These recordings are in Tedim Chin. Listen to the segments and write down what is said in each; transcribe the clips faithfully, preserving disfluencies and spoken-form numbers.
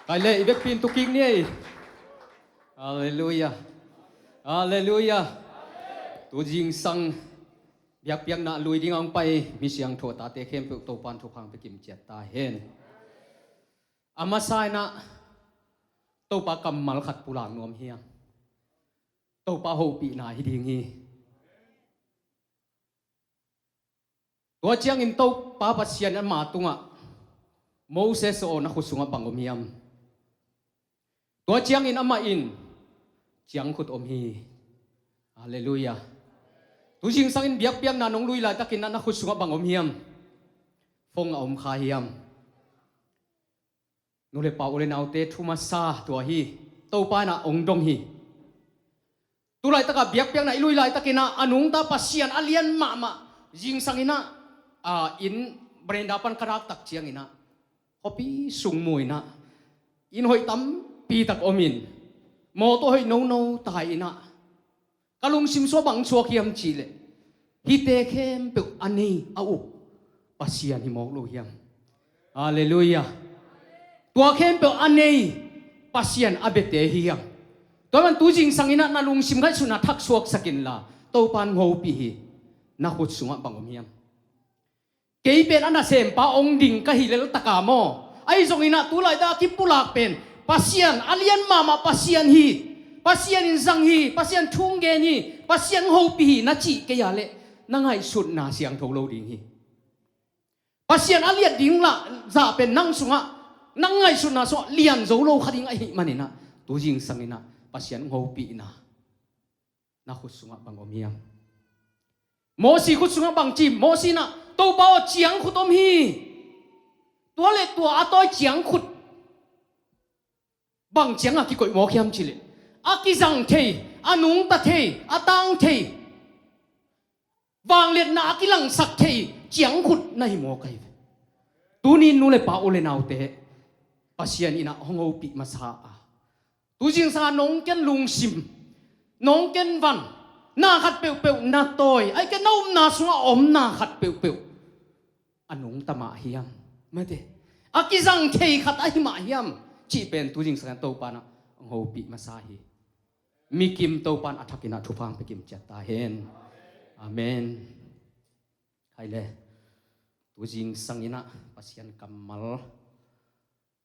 Kai le, i vekpi in tu kik ni ei. Halleluia. Halleluia. Tu zingsang biakpiakna lui ding a hong pai mi siangtho tate khempeuh Topa'n thupha hong pia kim ciat ta hen. A masa in ah Topa kammal khat pulak nuam hiam? Topa hopihna hi ding hi. Tua ciangin Topa Pasian in ama tungah, Moses aw, na khut sungah bang om hiam? Tua ciangin amah in, ciangkhut om hi. Halleluia. Tu zingsang in biakpiakna nong lui laitakin ah na khut sungah bang om hiam? Phone a om kha hiam? Nu le pa, u le naute, thu masa tua hi. Topa in ah hong dong hi. Tu laitakah biakpiakna i lui laitakin ah a nungta Pasian a lian mahmah zingsang in ah, a, inn veranda pan ka rak tak ciangin ah khuapi sung mu in ah, inn hoih tampi tak om in, mawtaw hoih nono tai in ah, ka lungsim sungah bang suak hiam cih leh, hihte khempeuh a nei a uk Pasian hi mawk lo hiam? Halleluia. Tua khempeuh a nei Pasian a biate hi hiam? Tua man tu zingsang in ah na lungsim ngaihsutna thak suaksak inla, Topa'n hong hopih hi. Na khut sungah bang om hiam? Kei pen a nasempa hong ding ka hi lel taka maw? Ahi zongin ah tu laitak a kipulak pen Pasian a lian mahmah Pasian hi. Pasian in zang hi. Pasian thu hong gen hi. Pasian hong hopih hi na cih kei a leh, na ngaihsutna siangtho lo ding hi. Pasian a liat ding lah zah pen nang sungah, nang ngaihsutna sungah lian zo lo kha ding ahih manin ah, tu zingsang in ah Pasian hong hopihna na khut sungah bang om hiam? Mosi khut sungah bang ci? Mosi in ah, Topa aw, ciangkhut om hi. Tua le tua a tawi ciangkhut bang ciangah kikoih mawk hiam cih leh, a kizang thei, a nungta thei, a tang thei, vangliatna a kilangsak thei ciangkhut na hi mawk ahi ve. Tuni in nu le pa, u le naute, Pasian in ah hong hopih masa a, tu zingsang a nong ken lungsim, nong ken van, na khat peuhpeuh na tawi, ahih kei leh na upna sungah a om na khat peuhpeuh a nungta mah hiam? Mate, a kizang thei khat ahi mah hiam? Cih pen tu zingsang in Topa'n ah hong hopih masa hi. Mi kim Topa'n a thakin ah thupha hong pia kim ciat ta hen. Amen. Hai le, tu zingsang in ah Pasian kammal,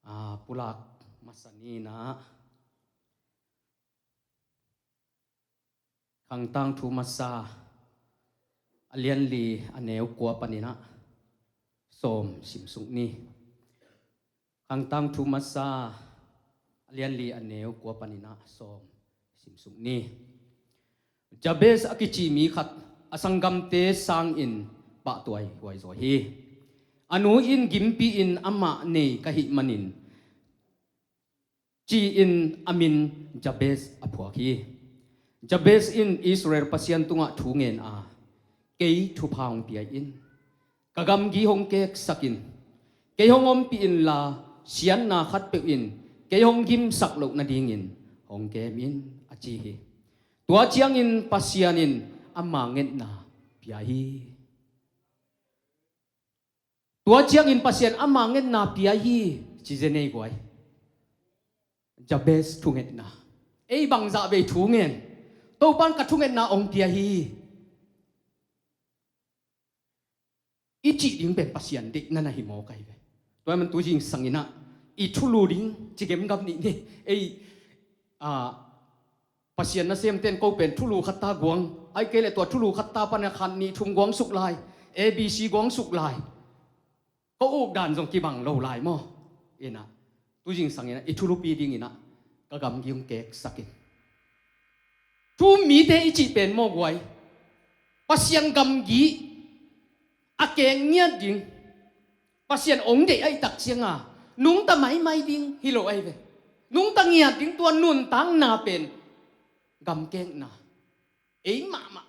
a, pulak masa ni in ah, Khangtangthu masa a lianli a neu kua panin ah sawm simsuk ni. Khangtangthu masa a lianli a neu kua panin ah sawm simsuk ni. Jabez a kici mi khat a sanggamte sangin pahtuai huaizaw hi. A nu in gimpi-in amah nei ka hih manin ci-in a min Jabez a phuak hi. Jabez in Israel Pasian tungah thu ngen a, kei thupha hong pia in, ka gamgi hong keksak in, kei hong ompih inla siatna khatpeuh in kei hong gimsak loh nadingin hong kem in, a ci hi. Tua ciangin Pasian in ama ngetna pia hi. Tua ciangin Pasian ama ngetna pia hi, ci zen ei guai. Jabez thungetna. Ei bangzah vei thu ngen? Topa'n ka thungetna hong pia hi, i cih ding pen Pasian deihna na hi mawk ahi ve. Tua ahih man tu zingsang in ah i thulu ding ci gemgam nih ni. Ei, a, Pasian nasemte'n ko pen thulu khat ta guang, ahih kei leh tua thulu khat ta pan a khat nih thum guang suk lai, A B C guang suk lai. Ko uk dan zong kibang lo lai maw? In ah, tu zingsang in ah i thulupi ding in ah ka gamgi hong keksak in. Thu-um mite i cih pen maw guai, Pasian gamgi a kek ngiat ding, Pasian hong deih ahih tak ciang a nungta maimai ding hi lo ahi ve. Nungta ngiat ding, tua nuntakna pen gamkekna. Ei mahmah.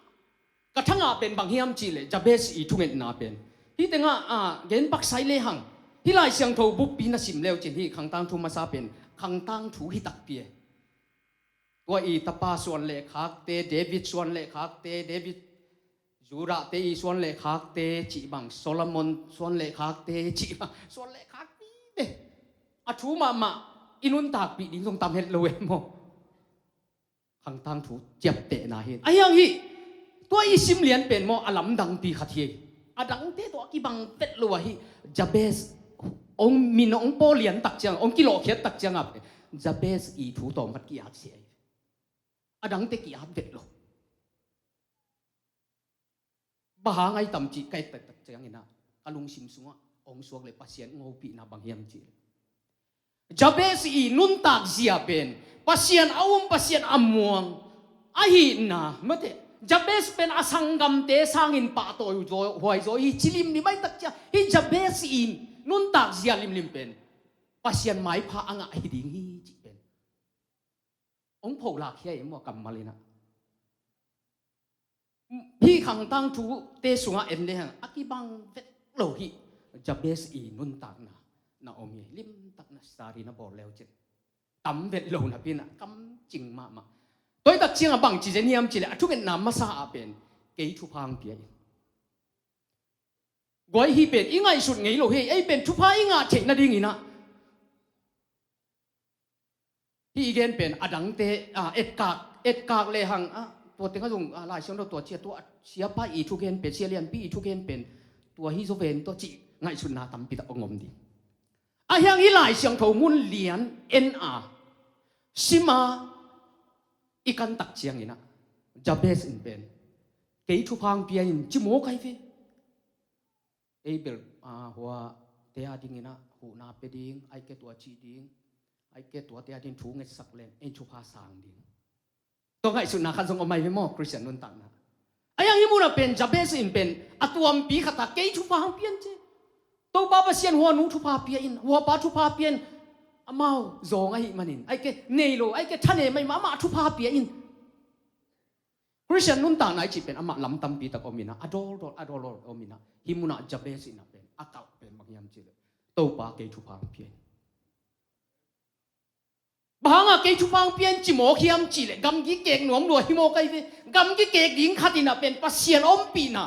Ka thangah pen bang hiam cih leh Jabez i thungetna pen, hih tengah, a, gen pak sai lehang, hih Lai Siangtho bukpi na sim le uh cin, hih Khangtangthu masa pen khangtangthu hi takpi e. Tua i tapa suan le khakte, David suan le khakte, David Judah te i suan le khakte cih bang, Solomon suan le khakte cih bang, suan le khak vive. A thu mahmah i nuntakpih ding zong tam het lo e maw. Khangtang thu ciaptehna hi. A hiang hi, tua i sim lian pen maw, a lamdangpi khat hi. A dangte tawh a kibang vet lo ahi. Jabez, hong min hong pawlian tak ciang, hong kilawhkhiat tak ciang a pen Jabez i thu tawm khat ki-at si ahi. A dangte ki-at vet lo. Bang hang ai tam cih ka et taktak ciangin ah, ka lungsim sungah hong suak le Pasian ngopihna bang hiam cih le, Jabez i nuntak zia pen Pasian a um, Pasian a muang ahihna mate. Jabez pen a sanggamte sangin pahtawi zaw, huai zaw hi, cilim ni mai tak cia hi. Jabez i nuntak zia limlim pen Pasian maipha a ngah hi ding hi cih pen hong pholak hi a, i maw, kammal in ah. Hih khangtang thute sungah en lehang a kibang vet lo hi. Jabez i nuntakna na om hi. Limtak na study na bawl leu cin tam vet lo napi-in ah kamcing mahmah. Tua hi tak ciangah bangci zen hiam cih leh, a thungetna masa ah pen kei thupha hong pia in. Guai, hih pen i ngaihsut ngei lo hi. Ei pen thupha i ngah theih nadingin ah, hih i gen pen a dangte, ah, etkak, etkak lehang, ah, tua tengah zong, ah, Lai Siangtho tua cia, tua siapa i thugen pen, sia lianpi i thugen pen tua hi zaw ven tua cih ngaihsutna tampi tak hong om ding. A hiang hih Lai Siangtho mun lian en a, sim a, i kan tak ciangin ah, Jabez in pen kei thupha hong pia in ci mawk ahi ve. Ei bel, ah, huate a dingin ah huhna pia ding, ahih kei leh tua cih ding, ahih kei leh tuate a dingin thu ngetsak leng ei thupha sang ding. Tua ngaihsutna khat zong om ahi ve maw, Khristian nuntakna. A hiang hih munah pen Jabez in pen a tuampi khat ah kei thupha hong pia in ci. Topa Pasian, hua nu thupha pia in, hua pa thupha pia in. Amau zawng ahih manin, ahih kei leh nei lo, ahih kei leh thanem ahih mah, amah thupha pia in. Khristian nuntakna i cih pen amah lam tampi tak om in ah, a dawldawlh, a dawldawlh om in ah, hih munah Jabez in ah pen a kalh pen bang hiam cih leh, Topa, kei thupha hong pia in. Bang hangah kei thupha hong pia in ci mawk hiam cih leh, gamgi kek nuam lua hi mawk ahi ve. Gamgi kek ding khat in ah pen Pasian ompihna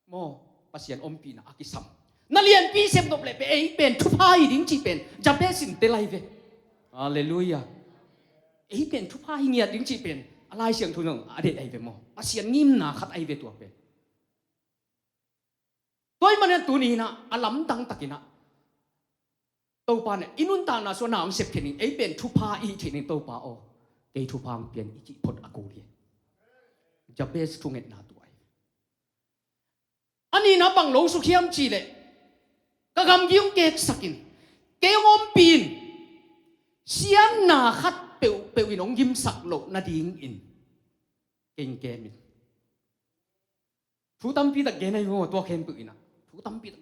maw, Pasian ompihna a kisam. Na lianpi sep nop leh pen ei pen thupha hi ding cih pen Jabez in tel ahi ve. Halleluiah. Ei pen thupha hi ngiat ding cih pen a Lai Siangtho zong a deih ahi ve maw. Pasian ngimna khat ahi ve tua pen. Tua ahih manin tuni in ah a lamdang takin ah, Topa in ah i nuntakna sungah na hong sep khin in, ei pen thupha i hih theih nading Topa aw, kei thupha hong pia in i cih phot a kul hi. Jabez thungetna tua hi. A nihna bang lo suk hiam cih leh, ka gamgi hong keksak in, kei hong ompih in, siatna khat peuhpeuh in hong gimsak loh nadingin kei hong kem in. Thu tampi tak gen ahi maw, tua khempeuh in ah. Thu tampi tak.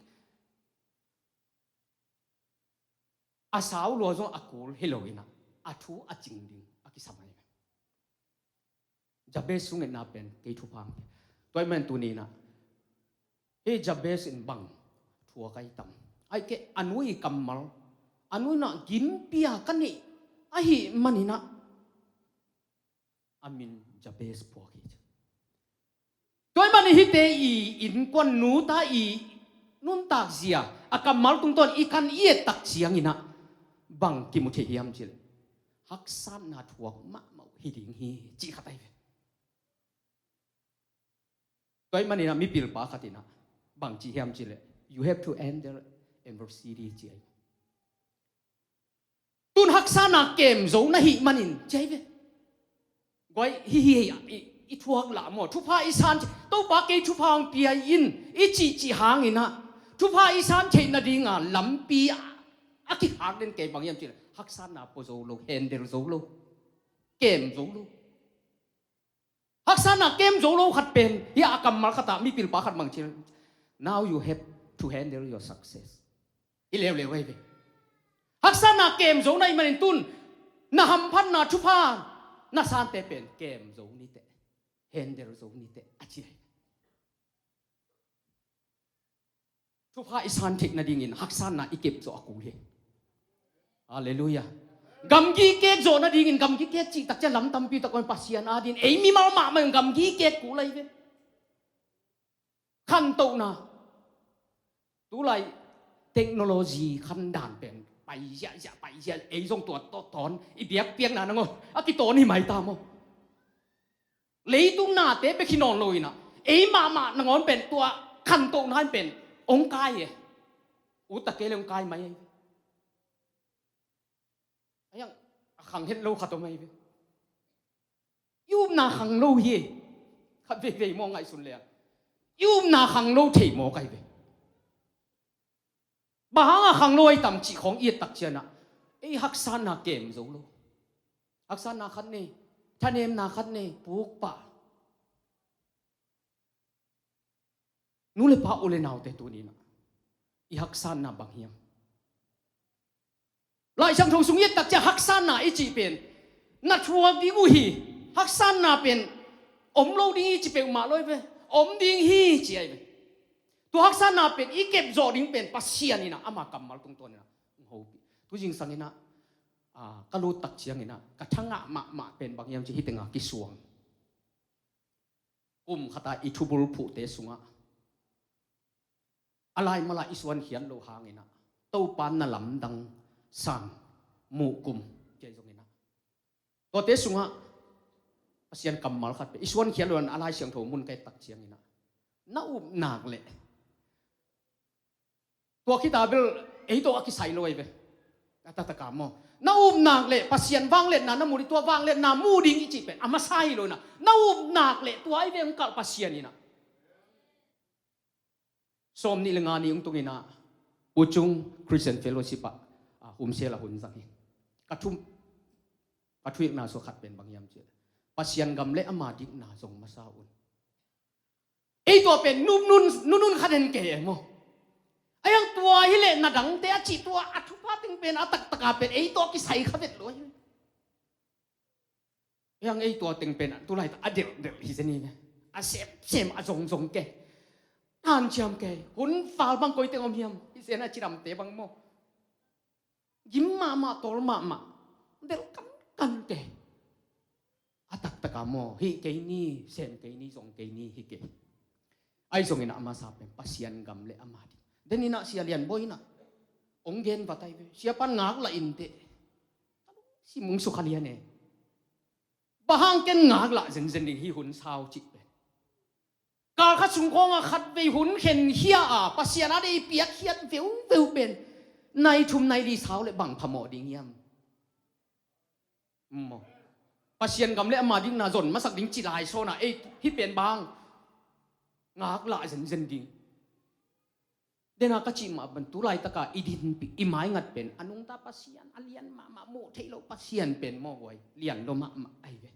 A sau lua zong a kul hi lo in ah, a thu a cing ding a kisam ahi. Jabez thungetna pen kei thupha hong pia. Tua ahih manin tuni in ah, hih Jabez in bang thuak ahi tam. Ahih kei leh a nu i kammal, a nu in ah gimpi a ka neih ahih manin ah, a min Jabez phuak hi. Tua ahih manin hihte i innkuan, nu ta i nuntak zia, a kammal tungtawn i kan i et tak ciangin ah bang kimu thei hiam cih leh, haksatna thuak mahmah uh hi ding hi cih khat ahi ve. Tua ahih manin ah mipilpa khat in ah bang ci hiam cih leh, you have to handle adversity ci ahi. Tun haksatna kem zo na hih manin ci ahi ve. Guai, hih hi, hi, i, i thuak lah maw, thupha i san, Topa kei thupha hong pia in i cihcih hangin ah, thupha i san theih nadinga lampi a, a kikhak den kei bang hiam cih leh, haksatna pua zo lo, handle zo lo, kem zo lo. Haksatna kem zo lo khat pen, hih a kammal khat ah mipilpa khat bang ci, now you have to handle your success. Hi leuleu ahi ve. Haksatna kem zo na hih manin tun na hamphatna, thupha na sante pen kem zo ni teh, handle zo ni teh a ci ahi. Thupha i san theih nadingin haksatna i kep zawh a kul hi. Halleluiah. Gamgi kek zawh nadingin, gamgi kek cih tak ciang lam tampi tak om, Pasian adingin ei mimal mahmah in gamgi kek kul ahi ve. Khantohna. Tulai technology khandan pen pai ziahziah, pai ziah, ei zong tua tawh tawn, i biakpiakna nangawn a kitawn hi mai ta maw? Leitung nate bek hi nawn lo inah, ei mahmah nangawn pen tua khantohna in pen hong kai e. Uta kei le hong kai mai e. Aiang, a khang het lo khat om ahi ve. I upna khang lo hi. Khat veivei maw ngaihsun le a, i upna khang lo thei mawk ahi ve. Bang hanga khang lo ahi tam cih khawng i et tak cianah, ei haksatna kem zo lo. Haksatna khat nei, thanemna khat nei, pukpah. Nu le pa, u le naute, tuninah i haksatna bang hiam? Laisiangtho sung i et tak ciang haksatna i cih pen na thuak ding uh hi. Haksatna pen om lo ding hi ci peuhmah lo hi ve. Om ding hi ci ahi ve. Tua haksatna pen i kep zawh ding pen Pasian inah ama kammal tungtawn inah hong hopih. Tuzing sanginah, a, ka lut tak cianginah ka thangah mahmah pen bang hiam ci, hih tenga kisuang. Kum khata i thubul phuhte sungah a laimalah i suankhiat loh hanginah Topa na lamdang sang muhkum kei zonginah, tuate sungah Pasian kammal khat pe, i suankhiat loh a Laisiangtho mun ka et tak cianginah, na upnak leh tua khita bel ei tawh a kisai lo ahi ve. A taktak a maw, na upnak le Pasian vangliatna na mu ding, tua vangliatna mu ding i cih pen a masa hi lo inah, na upnak le tua ahi ve hong kalh Pasian inah. Sawm nih le nga ni hong tunginah Pu Cung Christian Fellowship ah, ah, humsel a hun zang hi. Ka thum, ka thuhilhna sua khat pen bang hiam cih leh, Pasian gam le ama dikna zong masa un. Ei tua pen nunun, nunun khat hen kei e maw? Aiang, tua hileh na dangte a cih tua a thupha teng pen a taktaka pen ei tua kisai kha vet lo hi. Aiang, ei tua teng pen a tulai ta a delhdelh hi zen hi ve. A semsem, a zongzong kei. Hanciam kei. Hun val bang koi teng om hiam? Hi zen a cidamte bang maw? Gim mahmah, tawl mahmah, delh kankan kei. A taktaka maw, hih kei ni, sem kei ni, zong kei ni, hi kei. Ahi zongin a masa pen Pasian gam le ama ding. Den inah Sia Lian Bawi inah hong gen vat ahi ve. Siapan ngaklah inteh. Simung sukha lian e. Bang hang ken ngaklah zenzen ding hi, hun sau cih pen. Kal khat sung khawngah khat vei hun khen khia a, Pasian a dei piakkhiat veuveu pen nai thum nai li sau le bang phamawh ding hiam? Maw, Pasian gam le ama dikna zon masak ding ci lai sawnah, ei, hih pen bang ngaklah zenzen ding. Dena ka cih mah bang, tu laitaka i dinpih, i maingat pen a nungta Pasian, a lian mahmah, muh theih loh Pasian pen maw, guai, lian lo mahmah ahi ve.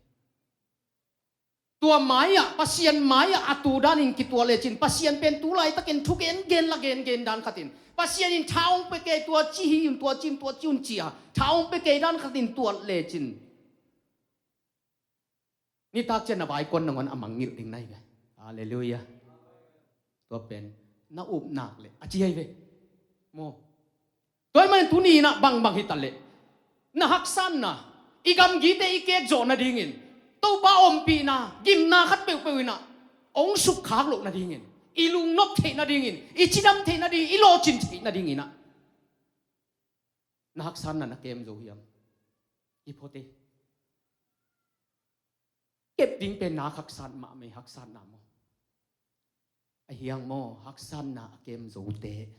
Tua mai-ah, Pasian mai-ah a tu danin kituat lecin, Pasian pen tu laitakin thugen gen la gengen dan khatin, Pasian in tha hong pia kei, tua ci hi un, tua ci un, tua ci un, ci-a tha hong pia kei dan khatin tuat lecin, nitak ciang na vaikuan nangawn a mangngilh ding na hi ve. Halleluiah. Tua pen na upnak le a ci ahi ve. Maw? Tua ahih manin tuni inah bangbang hi taleh, na haksatna, i gamgite i kek zawh nadingin, Topa ompihna, gimna khat peuhpeuh inah hong sukkhak loh nadingin, i lungnop theih nadingin, i cidam theih nadingin, i lawhcin theih nadinginah, na haksatna na kem zo hiam? I phote. Kep ding pen nak haksat mahmah, haksatna maw? A hiang maw, haksatna a kem zote,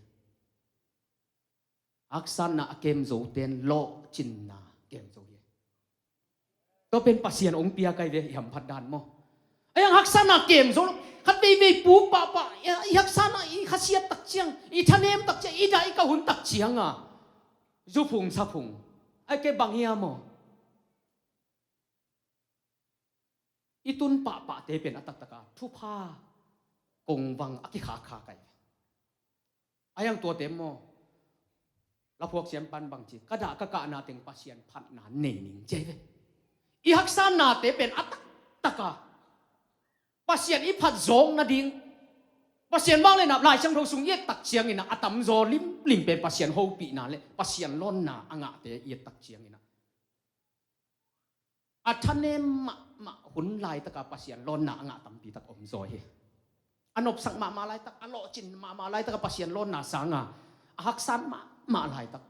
haksatna a kem zote in lawhcinna kem zo hi. Tua pen Pasian hong piak ahi ve, i hamphat dan maw? A hiang haksatna kem zo lo. Khat veivei puk pahpah, i haksatna i khasiat tak ciang, i thanem tak ciang, i dah i kah hun tak cianga zuphung saphung, a kei bang hiam maw? I tun pahpahte pen a taktaka thupha kongvang a kikhakkhak ahi ve. A hiang tuate maw, laphuak siampan bang ci, ka dah ka kahna teng Pasian phatna nei ning ci ahi ve. I haksatnate pen a taktaka Pasian i phat zawk nading, Pasian vangliatna Laisiangtho sung i et tak ciangin a tamzaw limlim pen Pasian hopihna le Pasian lawnna a ngahte i et tak ciangin a thanem mahmah hun laitaka Pasian lawnna a ngah tampi tak om zaw hi. A nopsak mahmah laitak, a lawhcin mahmah laitak, a Pasian lawnna sanga a haksat mahmah laitak.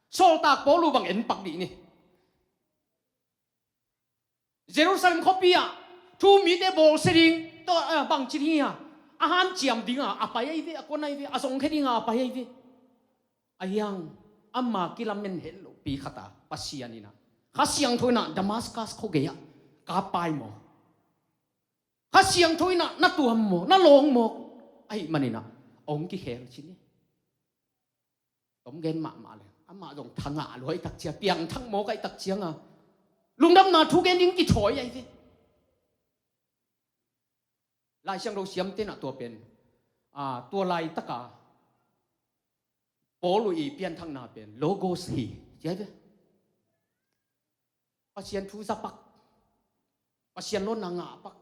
Sawltak Paul uh bang en pak dih ni. Jerusalem khuapi ah thu mite bawlsia ding tawh, eh, bangci ding hi a, a hanciam dinga a pai ahi ve, a kuan ahi ve, a zongkhia dinga a pai ahi ve. Ahi hang ama kilamen het lohpi khat a Pasian in ah Kha Siangtho in ah Damascus khuagei ah ka pai maw? Kha Siangtho in ah na tuam maw, na lawng maw? Ahih manin ah hong kikhel ci ni. Tom gen mahmah le amah zong thangah lua i takcia, piangthak mawk a i takcianga lungdamna thu gen ding kithawi ahi ve. Lai Siangtho siamte in ah tua pen, a, tua laitaka Paul uh i pianthakna pen Logos hi ci ahi ve. Pasian thu za pak, Pasian lawnna ngah pak.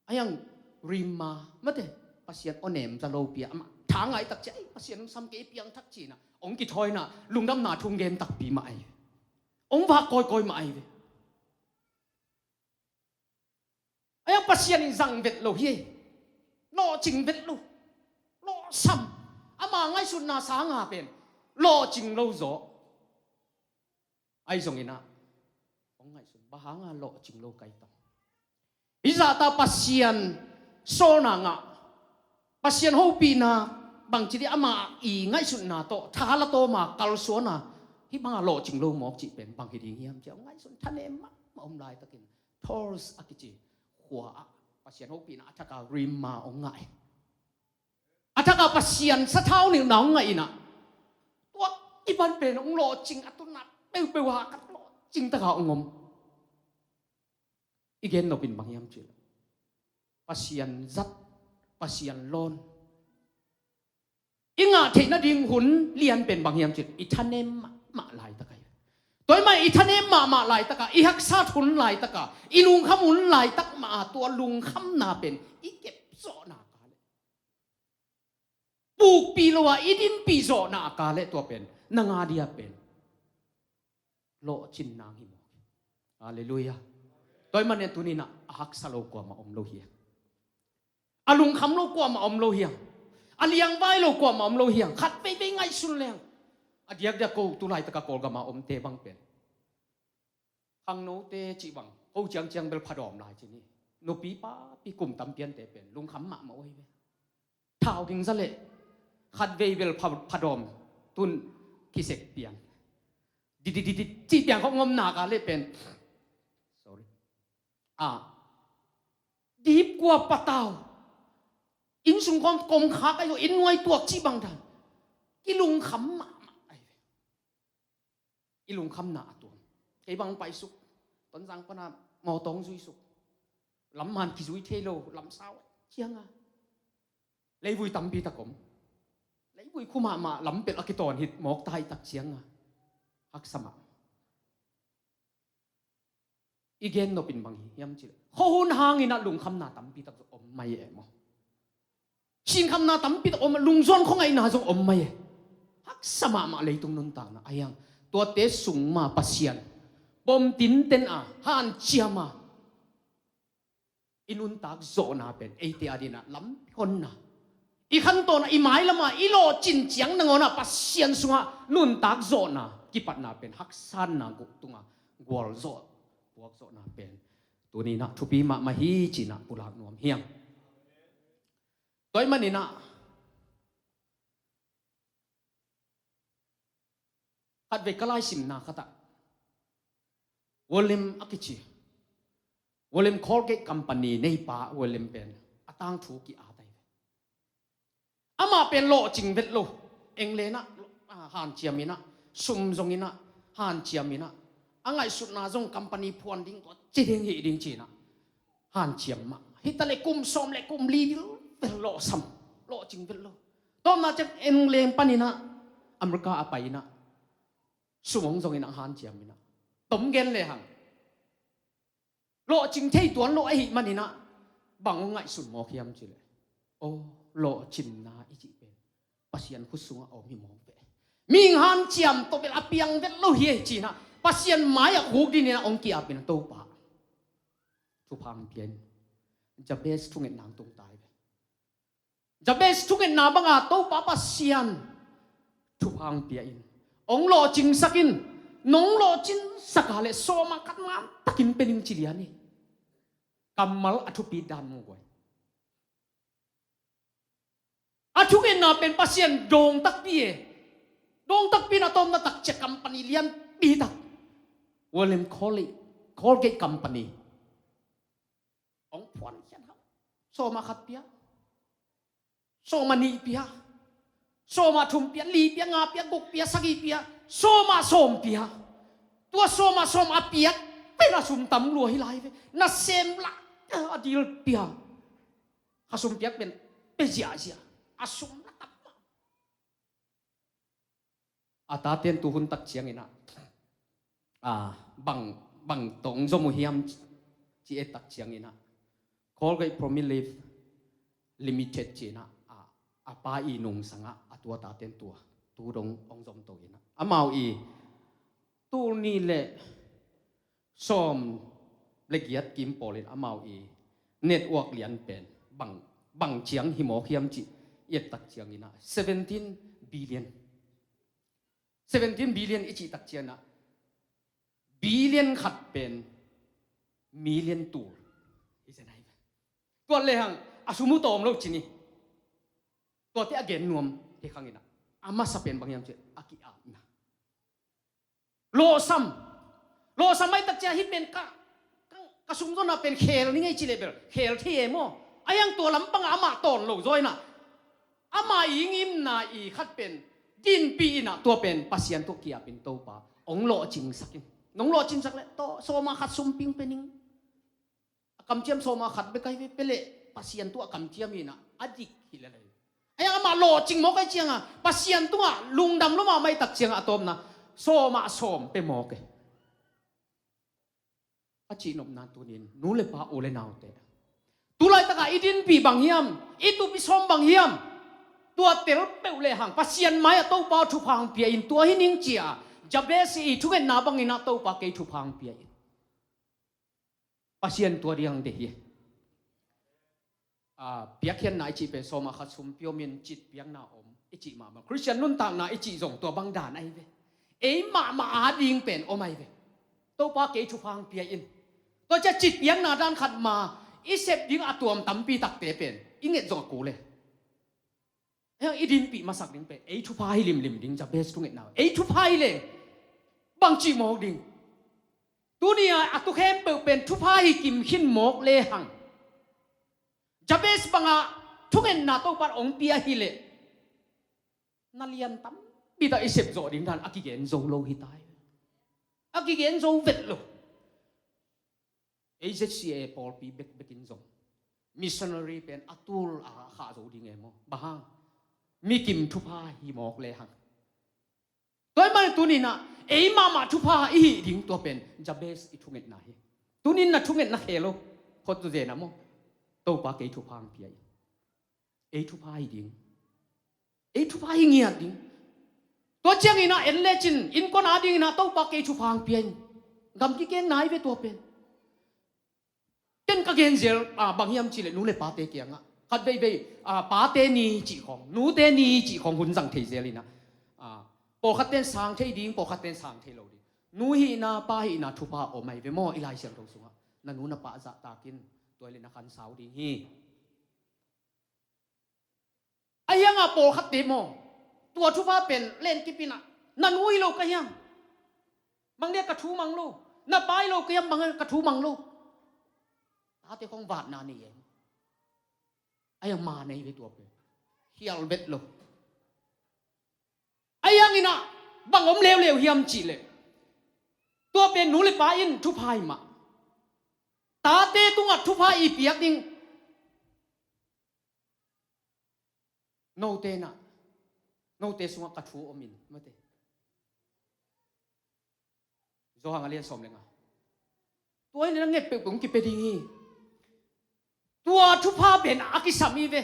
Ahi hang Rhema mate, Pasian awnem za lopi a amah thangah i takcia, ei, Pasian hong sam kei, piangthak ci-in ah hong kithawi in ah lungdamna thu hong gen takpi mah ahi ve. Hong vak kawikawi mah ahi ve. Ahi hang Pasian in zang vet lo hi. Lawhcing vet lo. Lawhsam. Ama ngaihsutna sanga pen lawhcing lo zaw. Ahi zongin ah hong ngaihsun, bang hanga lawhcing lo ka hi tam? Hih zahta Pasian sawlna ngah, Pasian hopihna, bangci dih, ama i ngaihsutna tawh tha la tawma kalsuana, hih banga lawhcing lo mawk cih pen bang hi ding hiam ci-a hong ngaihsun, thanem mahmah om laitakin Tours a kici khua ah Pasian hopihna a thaka Rhema hong ngah hi. A thaka Pasian sathau nilhna hong ngah in ah, tua i pan pen hong lawhcing, a tunna peuhpeuh ah khat lawhcing taka hong om. I gen nopin bang hiam cih leh Pasian zat, Pasian lawn i ngah theih nading hun lian pen bang hiam cih leh i thanem mahmah laitak ahi. Tua ahih manin i thanem mahmah laitaka, i haksat hun laitaka, i lungkham hun laitak mah a tua lungkhamna pen i kep zawhna ka leh, pukpih lo a i dinpih zawhna a ka leh tua pen na ngah dia pen lawhcin nang hi mawk hi. Halleluiah. Tua ahih manin tuni-in ah a haksa lo kuamah om lo hi. A lungkham lo kuamah om lo hi hang. A liangvai lo kuamah om lo hi hang. Khat veivei ngaihsun leng, a diakdiak ko tu laitaka Kawlgama omte bang pen khangnote cih bang ko ciangciang bel phadawm lai ci ni. Nupi papi kum tampi ante pen lungkham mahmah uh ahi ve. Thau ding za leh khat vei bel pha, phadawm tun kisek pian. Didididid cih piang khawng om nak a leh pen, sorry, a, dipkua patau, inn sung khawng komkhak ahi zaw, inn nuai tuak cih bang dan kilungkham mahmah ahi ve. I lungkhamna a tuam. Kei bang paisuk, Tonzang pana mawtaw zuisuk, lam man kizui thei lo, lam sau cianga leivui tampi tak om. Leivui khu mahmah lampelh a kitawn hi mawk ta hi tak cianga haksa mah. I gen nopin bang hiam cih leh khuahun hangin ah lungkhamna tampi tak om mai e maw? Sinkhamna tampi tak om, lungzuan khuangaihna zong om mai e. Haksa mahmah leitung nuntakna ahi hang, tuate sung ma Pasian pom tinten a, hanciam a, i nuntak zawhna pen eite adingin ah lampi honna, i khantawn a, i mailam a i lawhcin ciang nangawn ah Pasian sungah nuntak zawhna kipatna pen haksatna guk tunga gualzawh, puakzawhna pen tuni-in ah thupi mahmah hi ci-in ah pulak nuam hi hang. Tua ahih manin ah khatvei ka laisimna khat ah William a kici, William Colgate Company neipa William pen a tangthu ki-at ahi ve. Amah pen lawhcing vet lo. England ah, ah, hanciam in ah, sum zong in ah, hanciam in ah, a ngaihsutna zong company phuan ding, tua ci ding hih ding ci-in ah hanciam mah. Hi ta leh kum sawm leh kum li vel lawhsam, lawhcing vet lo. Tawpna ciang England panin ah America a pai in ah sum hong zong in ah hanciam in ah, tom gen lehang lawhcing thei tuan lo ahih manin ah bang hong ngaihsun mawk hiam cih leh, aw, lawhcinna i cih pen Pasian khut sungah a om hi mawk ve. Mihing hanciam tawh bel a piang vet lo hi ei ci-in ah Pasian mai-ah khukdin in ah hong ki-ap in ah Topa thupha hong pia in, Jabez thungetna hong tung ta hi ve. Jabez thungetna banga Topa Pasian thupha hong pia in, hong lawhcingsak in, nong lawhcingsak a leh sawma khat ngamtakin pe ning ci lian hi. Kammal a thupi dan mu guai. A thungetna pen Pasian dawng takpi e. Dawng takpi in a tawpna takciang company lianpi tak, William Colgate, Colgate Company, hong phuan khian hau. Sawma khat pia, sawma nih pia, sawma thum pia, li pia, nga pia, guk pia, sagih pia, sawma sawm pia. Tua sawma sawm a piak pen a sum tam lua hi lai ve. Nasem lak a dil pia. A sum piak pen pe ziahziah. A sum la tam. A taten tu hun takciangin ah, a, bang, bang tawh hong zom uh hiam ci et takciangin ah, Colgate Palmolive Limited ci-in ah, a, a pa i nungsang ah a tua taten tua tu dong hong zom to in ah, amau i tul nih le sawm le giat kim pawlin amau i network lian pen bang, bang ciang hi mawk hiam ci i et takciangin ah, seventeen billion. Seventeen billion i cih takciangin ah, billion khat pen million tul hi zen ahi ve. Tua lehang a sum uh tawm lo ci ni. Tuate a gen nuam hi khangin ah, a masa pen bang hiam ci a, ki-apna. Lawhsam. Lawhsam mai takciang hih pen ka, ka, ka sumzonna pen khel ni ngei ci leh bel khel thei e maw. A hiang tua lampangah amah tawn lo zaw in ah, amah i ngimna i khat pen dinpih in ah, tua pen Pasian tawh ki-apin, Topa, hong lawhcingsak in. Nong lawhcingsak leh tawh sawma khat sum ping pe ning. A kamciam sawma khat bek ahi ve, pe leh Pasian tawh a kamciam hi in ah, a dik hi lel ahi. A hiang amah lawhcing mawk ahi ciangah, Pasian tungah lungdam lua mahmah i takciangah a tawpna sawma sawm pe mawk e. A cihnopna tunin nu le pa, u le naute, tulaitakah i dinpih bang hiam, i tup i sawm bang hiam, tua tel peuh lehang Pasian mai-ah Topa aw thupha hong pia in, tua hi ning ci-a Jabez i thungetna bangin ah Topa kei thupha hong pia in. Pasian tua ding hong deih hi. A, piakkhiatna i cih pen sawma khat sum pia om in citpiakna om i cih mahmah. Khristian nuntakna i cih zong tua bang dan ahi ve. Ei mahmah a ding pen om ahi ve. Topa kei thupha hong pia in. Tua ciang citpiakna dan khat ma, i sep ding a tuam tampi takte pen i nget zong a kul e. Ei i dinpih masak ding pen ei thupha hi limlim ding, Jabez thungetna. Ei thupha hi leng bangci mawk ding. Tuni-a a tu khempeuh pen thupha hi kim khin mawk lehang, Jabez bangah thungetna Topa in hong pia hi leh, na lian tampi tak i sep zawh ding dan a kigen zo lo hi ta hi. A kigen zo vet lo. A Z C A pawlpi bekbek in zong missionary pen a tul a khah zo ding e maw. Bang hang? Mi kim thupha hi mawk lehang. Tua ahih manin tuni-in ah ei mahmah thupha i hih ding, tua pen Jabez i thungetna hi. Tuni-in na thungetna khel lo. Khut zen a maw. Topa kei thupha hong pia in. Ei thupha hi ding. Ei thupha hi ngiat ding. Tua ciangin ah en lecin innkuan a dingin ah Topa kei thupha hong pia in. Gam kikeng nai ve tua pen. Ken ka gen zel, ah, bang hiam cih leh nu le pate kiangah khat veivei, ah, pate ni cih khawng, nute ni cih khawng hun zang thei zel in ah, ah, pawlkhat ten sang thei ding, pawlkhat ten sang thei lo ding. Nu hihna, pa hihna thupha om ahi ve maw, i Lai Siangtho sungah. Na nu na pa zahtak in, tua hi leh na khansau ding hi. A hiangah pawlkhatte maw, tua thupha pen lenkip in ah, na nu hi lo ka hiam, bang dia ka thu mang lo, na pa hi lo ka hiam, bang ka thu mang lo. Tate khawng vatna nei e. A hiang ma nei ve tua pen. Khial vet lo. A hiangin ah bang om leuleu hiam cih leh, tua pen nu le pa in thupha hi mah. Tate tungah thupha i piak ding. Note in ah, note sungah ka thu om in, mate. Johan a lian sawm le nga. Tua in na nget peuhpeuh hong kipia ding hi. Tua thupha pen a kisam hi ve.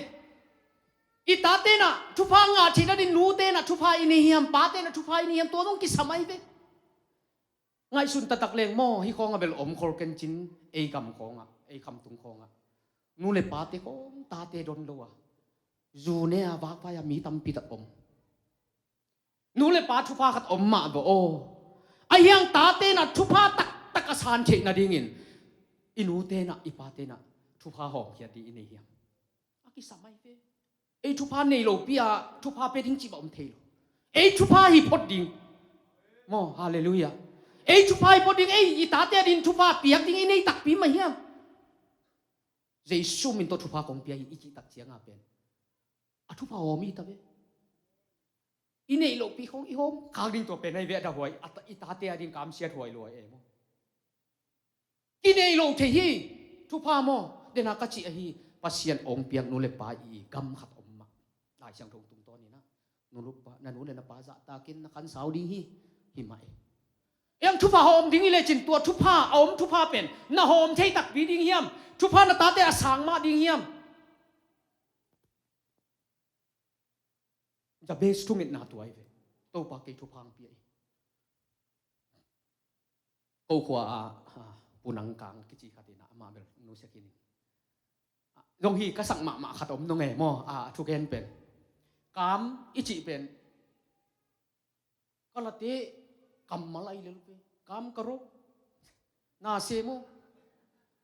I tate in ah thupha ngah theihna ding, nute in ah thupha i nei hiam, pate in ah thupha i nei hiam, tua zong kisam ahi ve. Ngaihsun taktak leng maw, hih khawng a bel om khol ken cin, ei gam khawngah, ei khamtung khawngah nu le pate khawng tate don lo a, Zu ne a vakvai a mi tampi tak om. Nu le pa thupha khat om mah bawh aw. Ahi hang tate in ah thupha taktak a san theih nadingin i nute in ah i pate in ah thupha hawmkhiat ding i nei hiam? A kisam ahi ve. Ei thupha nei lopi a thupha pia ding cih bang om thei lo. Ei thupha hi phot ding. Maw, halleluiah. Ei thupha hi phot ding, ei i tate a ding thupha piak ding i nei takpi mah hiam? Jesu min tawh thupha kong pia hi i cih tak ciang a pen a thupha hawm hi ta ve. I neih lohpi khong i hawm khak ding tua pen ahi ve, a dahuai, a ta-, i tate a ding kamsiat huai luai e maw. Kinei lo thei hi, thupha maw, dena ka cih ahi, Pasian ong piak nu le pa i gam khat om mah. Lai Siangtho tungtawn in ah, nu le pa, na nu le na pa zahtakin na khansau ding hi, hi mah e. Eng thupha hawm ding hi lecin tua thupha, a om thupha pen, na hawm thei takpi ding hiam? Thupha na tate a sang mah ding hiam? Jabez thungetna tua hi ve. Topa kei thupha hong pia hi. Ko khua ah, ah, Pu Nang Kang kici khat in ah, amah bel nusia khin in. Ah, zong hi ka sak mahmah khat om nong e maw, ah, thugen pen. Kam i cih pen. Ka late kammal ahi lel ve. Kam ka ro. Na sem aw.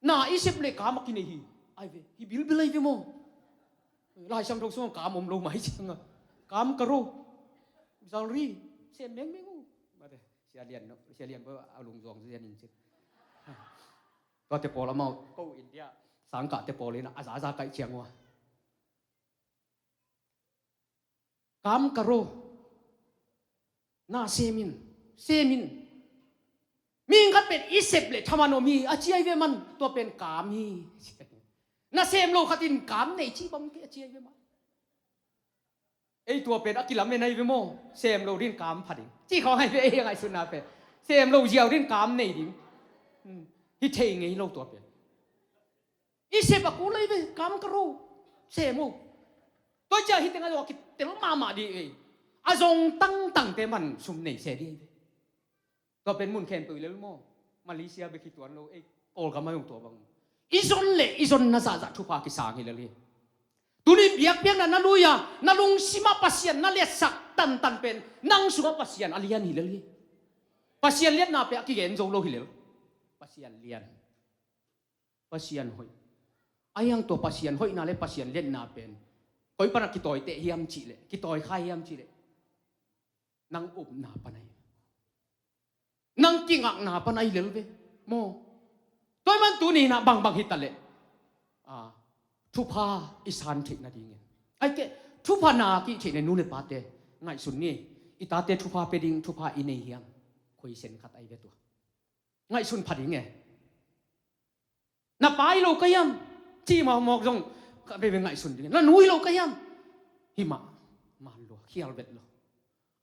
Na i sep le kam a kinei hi. Ai ve. Hi bilbil ahi ve maw. Lai Siangtho sung kam om lo mai ciang a. Kam ka ro. Misal ri. Sem mengmeng aw. Mate. Sia Lian no. Sia Lian bo a lungzuang sia nin cik. Tuate pawl amau. Ko India. Sangkahte pawl in a zaza kaih ciang ua. Kam ka ro. Na sem in, sem in. Mihing khat pen i sep le thaman om hi, a ci ahi ve man, tua pen kam hi. Na sem lo khat in kam nei ci bang kei a ci ahi ve man. Ei tua pen a kilamen ahi ve maw, sem lo din kam pha ding. Ci khawng ahi ve ei ngaihsutna pen. Sem lo ziau din kam nei ding. Hmm. Hi thei ngei lo tua pen. I sep a kul ahi ve, kam ka ro. Sem aw. Tua cia hi teng a zong a kitel mahmah dih ve. A zong tangtangte man sum nei se dih ve. Tua pen mun khempeuh i lel maw. Malaysia bek hi tuan lo, ei, Kawlgam a zong tua bang. I zon le i zon na zahzah thupha kisang hi lel hi. Tuni biakpiakna na lui a, na lungsim ah Pasian na liatsak tantan pen, nang sungah Pasian a lian hi lel hi. Pasian liatna pen a kigen zo lo hi lel. Pasian lian. Pasian hoih. Ahi hang tua Pasian hoihna le Pasian liatna pen koi pana kitawi teh hiam cih leh, kitawi khai hiam cih leh, nang upna pana hi. Nang kingakna pana hi lel ve. Maw. Tua ahih man tuni in ah bangbang hi ta leh, ah, thupha i san theih nadingin, ai keh, thupha na kih theih na nu le pate ngaihsun ni. I tate thupha pia ding thupha i nei hiam? Khuaisen khat ahi ve tua. Ngaihsun pha ding e. Na pa hi lo ka hiam? Ci mawkmawk zong ka veve ngaihsun ding e. Na nu hi lo ka hiam? Hi mah. Man lua, khial vet lo.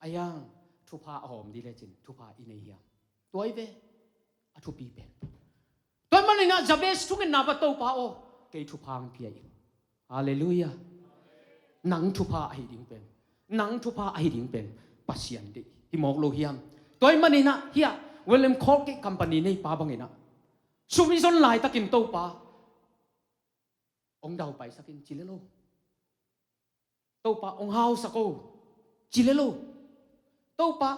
Ahi hang thupha a hawm ding lecin thupha i nei hiam? Tua hi ve. A thupi pen. Tua ahih man in ah Jabez thungetna bang, Topa aw, kei thupha hong pia in. Halleluiah. Nang thupha ahi ding pen, nang thupha ahi ding pen Pasian deih hi mawk lo hiam? Tua ahih man in ah hiah William Corke company neipa bang in ah, sum i zon laitakin Topa hong daupaisak in ci lel o. Topa hong hausak o, ci lel o. Topa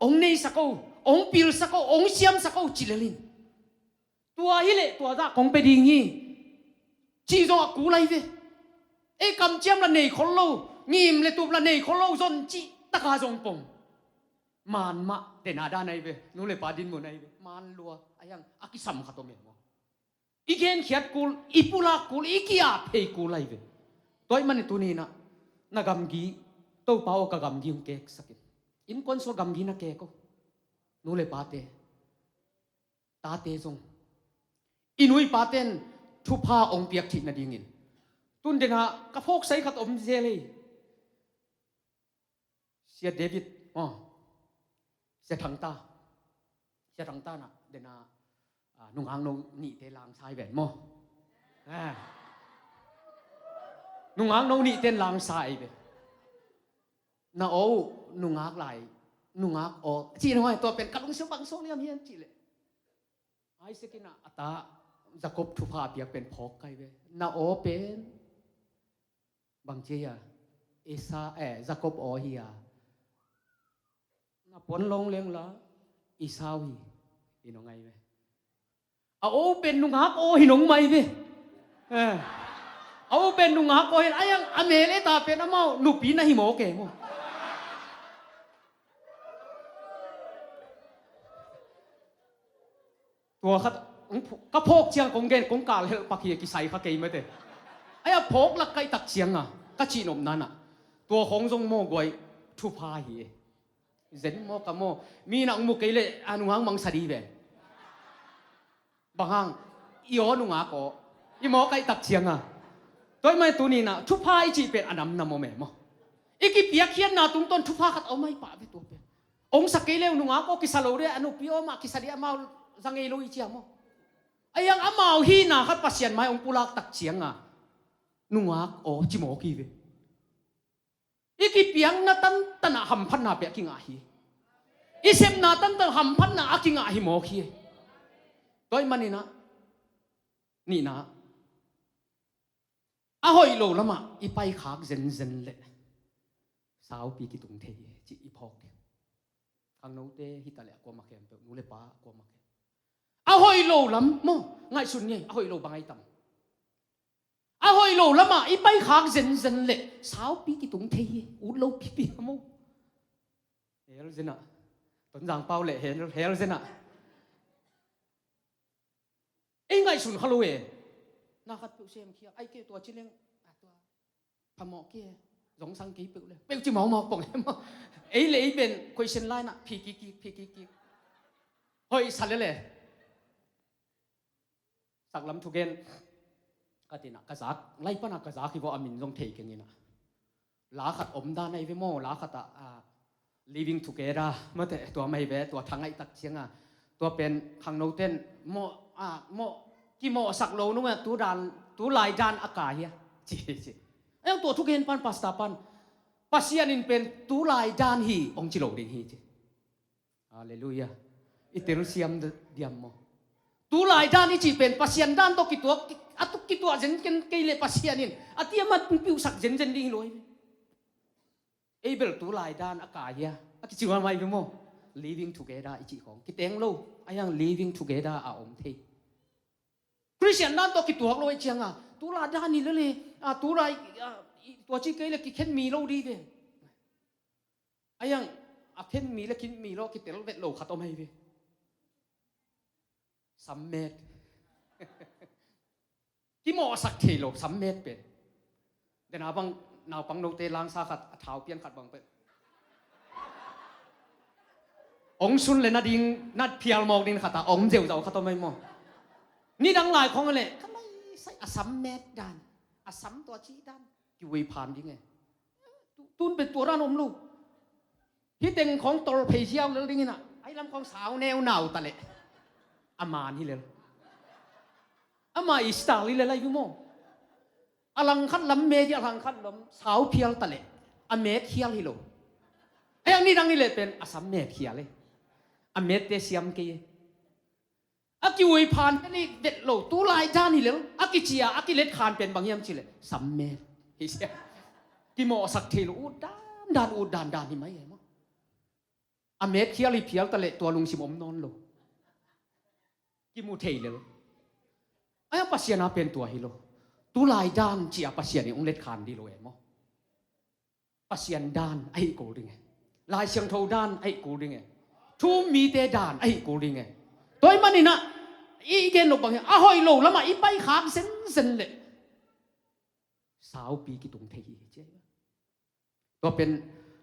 hong neisak o, hong pilsak o, hong siamsak o, ci lel in. Tua hi leh tua zah kong pia ding hi, cih zong a kul ahi ve. Ei kamciam la nei khol lo, ngim le tup la nei khol lo zon cih taka zong pom. Man mah, dena dan ahi ve, nu le pa dinmun ahi ve. Man lua, ahi hang a kisam khat om e maw. I genkhiat kul, i pulak kul, i ki-ap phei kul ahi ve. Tua ahih man in tuni in ah, na gamgi, Topa aw ka gamgi hong keksak in. Innkuan sungah gamgi na kek o. Nu le pate, tate zong, i nu i paten thupha hong piak theih nadingin. Tun dena ka phawksai khat om zel hi. Sia David, aw, Sia Thangta. Sia Thangta na, dena, ah, nungak no nihte langsa hi ven maw. Ah. Nungak no nihte langsa hi ven. Na aw uh nungak lai, nungak aw. Cih nungak tua pen ka lungsim bang suak liam hiam cih leh, Isaac in ah a ta Jacob thupha a piak pen phawk kai ve. Na aw pen bang ci a, Esa, eh, Jacob aw hi a, na puan lawng leng la Esau hi, hi nong ai ve. A aw pen nungak aw hi nong mai ve. Eh. A aw pen nungak aw hi, a yang a mel eta pen amau nupi na hi mawk e maw. Tua khat, ka phawk ciang kong gen, kong kal helh pak hi a, kisai kha kei mate. Ai a phawk lak kaihtak cianga ka cihnopna nah, tua khawng zong maw guai thupha hi e. Zen maw ka maw, mi nah hong mu kei leh a nunghang mangsa di ve. Bang hang, i aw nungak aw, i maw kaihtak cianga. Tua i mai tuni nah thupha i cih pen a namnam om e maw. I kipiakkhiatna tungtawn thupha khat a om ai pah ve tua pen. Ong sa kei leu nungak aw kisa lo de, a nupi aw mah kisa di, amau za ngei lo i cia maw. A yang amau hihna khat Pasian mai ong pulak tak cianga nungak aw ci mawk hi ve. I kipiakna tantanah hamphatna peh a kingah hi. I sepna tantanah hamphatna a kingah hi mawk hi. Tua i maninah nihna, a hoih lo lamah i paikhak zenzen leh saupi kitung thei hi, ci i phawk hi. Khangnote hitaleh a kuamah khempeuh, nu le pa a kuamah khempeuh, a hoih lo lam maw, ngaihsun ni, a hoih lo bang ai tam. A hoih lo lamah i paikhak zenzen leh saupi kitung thei hi. Ut lo pipi a maw. Hel zenah, Tonzang pau leh hel, hel zenah. Ei ngaihsun kha lo e. Na khat peuh sem khia, ai kei tua ci leng, a tua phamawh kei e. Zong sang kei peuh le peuh ci maumau pong e maw. Ei le ei pen question line ah phi kikik, phi kikik. Hoih sa lele. Saklam thugen ka tinah ka zak, lai panah ka zak hi vaw, a min zong thei keng inah. La khat om dan ahi ve maw, la khatah, ah, living together mate, tua mai ve, tua thangaih tak cianga. Tua pen khangnoten mawh, ah, mawh, kimawhsak lo nunga tu dan, tu lai dan a kai hia ci, ci. A yang tua thugen pan, pastor pan, Pasian in pen tu lai dan hi ong ci lo ding hi ci. Halleluiah. I telsiam diam maw? Tu lai dan i cih pen Pasian dan tawh kituak, a tuk kituak zenzen kei leh Pasian in a tiamat piuhsak zenzen ding hi lo hi. Ei bel tu lai dan a kai hia a kici mahmah hi ve maw? Living together i cih khawng kiteng lo, a yang living together a om thei. Khristian dan tawh kituak lo i cianga tu lai dan hi lele, a tu lai, a, i, tua ci kei le kikhen mi lo di ve. A yang a khen mi le khin mi lo, kitel vet lo khat om ahi ve. Sammet. Kimawhsak thei lo sammet pen. Dena bang naupang note langsa khat, a thau pian khat bang pen. Ong sun le na ding, na phial mawk ding khat a om zeuzau khat om ahi maw. Nidang lai khawng le ka lai sai a sammet dan, a sam tua ci dan. Kiwei phan ding e. Tu, tun pen tua dan om lo. Hih teng khawng tol phei ziau lel ding inah, ai lam khawng sau neu nau ta leh a man hi lel. Ama i style hi lel ahi ve maw. A langkhat lam met hi, a langkhat lam sau phial ta leh a met khial hi lo. A yang nidang hi leh pen a sam met khial e. A mette siam kei e. A kiwei phan pen i vet lo, tu lai dan hi lel, a kicia, a kilet khan pen bang hiam cileh sammet hi sia. Kimawhsak thei lo, ut dan dan, ut dan dan hi mai e maw. A met khial hi phial ta leh tua lungsim om nawn lo. Kimu thei lel. Ai a Pasian a pen tua hi lo. Tu lai dan cia Pasian in ong let khan di lo e maw. Pasian dan ahi kul ding e. Lai Siangtho dan ahi kul ding e. Thu um mite dan ahi kul ding e. Tua ahih maninah i gen lo bang hi, a hoih lo lamah i paikhak zenzen leh saupi kitung thei hi ci. Tua pen,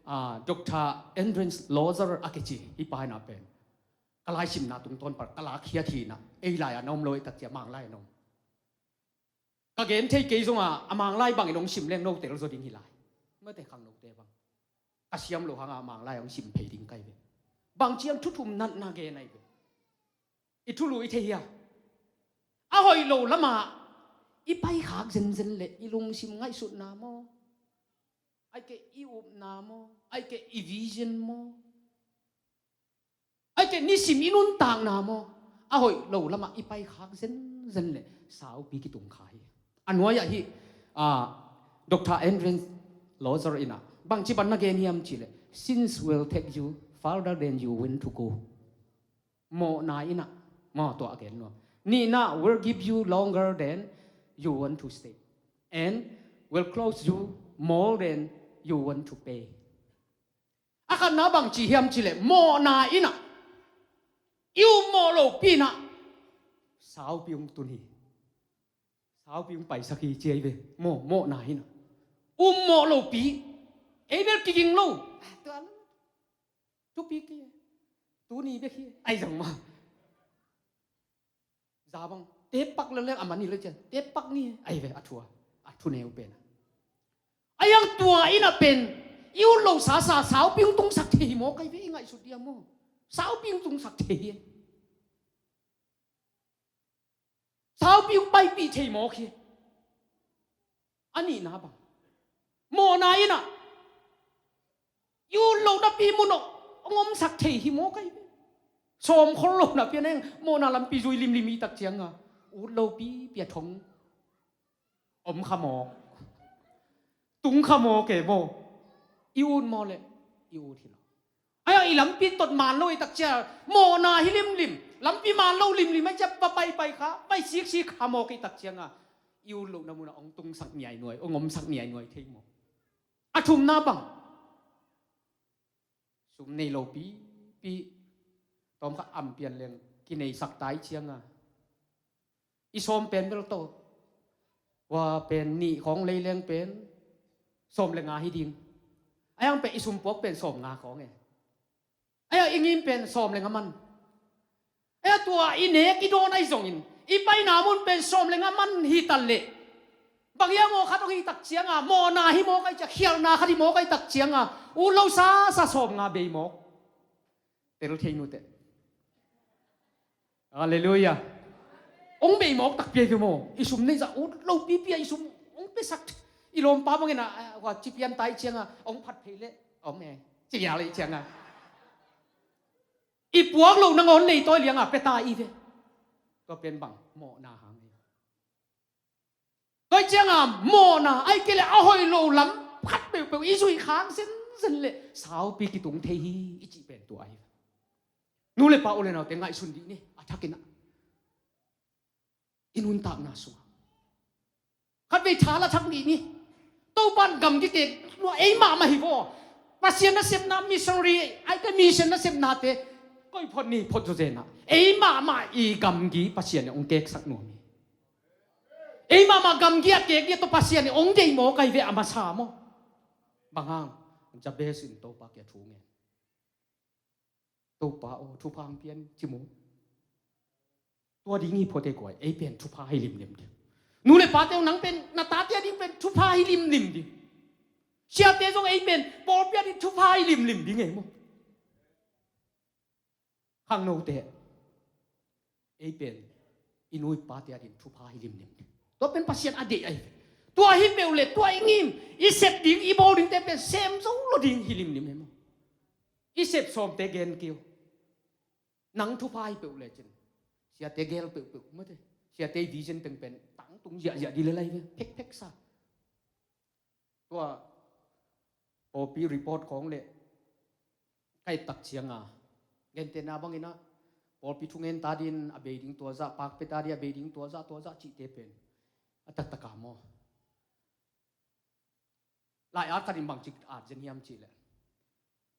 ah, Doctor Andreas Lorzer a kici hi, pai na pen ka laisimna tungtawn pan ka lakkhiat hi inah, ei lai-ah na om lo, ei tak cia Mang lai-ah na om. Ka gen thei kei zonga a Mang lai bangin hong sim leng no telzaw ding hi lai. Mate khangnote bang ka siam loh hanga a Mang lai hong sim phei ding ka hi ve. Bang ciang thu thum natna gen ahi ve. I thulu i thei hia? A hoih lo lamah i paikhak zenzen leh i lungsim ngaihsutna maw, ahih keh i upna maw, ahih keh i vision maw, ahih keh nisim i nuntakna maw, a hoih lo lamah i paikhak zenzen leh saupi kitung kha hi. A nuai-ah hih, ah, Doctor Andreas Lozer in ah bangci bang na gen hiam cih leh, "Sins will take you farther than you want to go." Mawhna in ah, maw, tua a gen nuam. Nihna, "Will give you longer than you want to stay, and will cost you more than you want to pay." A khatna bangci hiam cih leh, mawhna in ah, i ummawh lopi in ah saupi hong tun hi. Saupi hong paisak hi, ci hi ve. Maw, mawhna in ah, ummawh lopi. Ei bel kiging lo. Ah, tua lo. Thupi kei. Tuni bek hi, ai zong maw. Za bang, tepak leleng a man hi lo ciang, tepak ni, ai ve, a thu a, a thuneu pen. Ai ang tua in ah pen, i ut lo sasa, saupi hong tungsak thei hi maw, kai ve, i ngaihsut diam maw. Saupi hong tungsak thei hi. Saupi hong paipih thei maw khi. A nihna bang, mawhna in ah, i ut lo napi mun ah hong omsak thei hi maw, kai ve. Sawm khol lo napi a neng, mawhna lampi zui limlim i tak ciang a, ut lopi pi a thong om kha mawk, tung kha mawk e maw. I ut maw leh, i ut hi lo. Ai, i lampi tot man lo i tak ciang, mawhna hi limlim, lampi man lo limlim ai ciang, va paipai kha, pai siksik kha mawk i tak ciang a, i ut lohna mun ah hong tungsak niainuai, hong omsak niainuai thei maw. A thumna bang, sum nei lopipi, tawm kha am pian leng kineisak ta i ciang a, i sawm pen bel to, tua pen nih khawng lei leng pen sawm le nga hi ding. Ai ang pen i sum puak pen sawm nga khawng e. Ai ang i ngim pen sawm le nga man. Ai ang tua i nek i dawn ai zongin, i paina mun pen sawm le nga man hi ta leh, bang hiam aw khat hong hi tak ciang a, mawhna hi maw kai ciang, khialhna khat hi maw kai tak ciang a, ut lo sasa sawm nga bei mawk. Tel thei nute. Halleluiah. Hong bei mawk takpi ai ve maw. I sum nei zah ut lopipi a i sum hong pesak. I lawmpa bangin a, a, hua ci pian ta i ciang a, hong phat phei leh om e, ci vial i ciang a, i puak loh nangawn nei tawi liang a pia ta i ve. Tua pen bang, mawhna hang e. Tua i ciang a mawhna, ai kei leh a hoih lo lam khat peuhpeuh i zuih khang zenzen leh saupi kitung thei hi, i cih pen tua ahi. Nu le pa, u le naute, ngaihsun dih ni, a thak in ah, i nuntakna sungah khatvei tha la thak dih ni. Topa'n gamgi te, ei mahmah hi vaw. Pasian nasepna, missionary, ai te mission nasepnate koi phot ni, phot zawzen ah, ei mahmah i gamgi Pasian in hong keksak nuam hi. Ei mahmah gamgi a kek ding tawh Pasian in hong deih maw, kai ve, a masa maw. Bang hang? Jabez in Topa kiang thu ngen. Topa aw, thupha hong pia in, ci maw. Tua ding hi phot e guai, ei pen thupha hi limlim ding. Nu le pate aw, nang pen na tate a ding pen thupha hi limlim ding. Siate zong ei pen pawlpi a ding thupha hi limlim ding e maw. Khangnote, ei pen i nu i pate a ding thupha hi limlim ding. Tua pen Pasian a deih ahi ve. Tua hi peuh leh tua i ngim, i sep ding, i bawl dingte pen sem zo lo ding hi limlim e maw. I sep sawmte gen kei uh. Nang thupha hi peuh lecin, siate gel peuhpeuh mate, siate vision teng pen tangtung ziahziah ding lel ahi ve, phekphek sa. Tua pawlpi report khawng leh ka et tak ciang a, gentehna bangin ah, pawlpi thungen ta dingin a bei ding tua zah, pakpia ta dingin a bei ding tua zah, tua zah cihte pen a taktak a maw. Lai-at khat in bangci at zen hiam cih leh,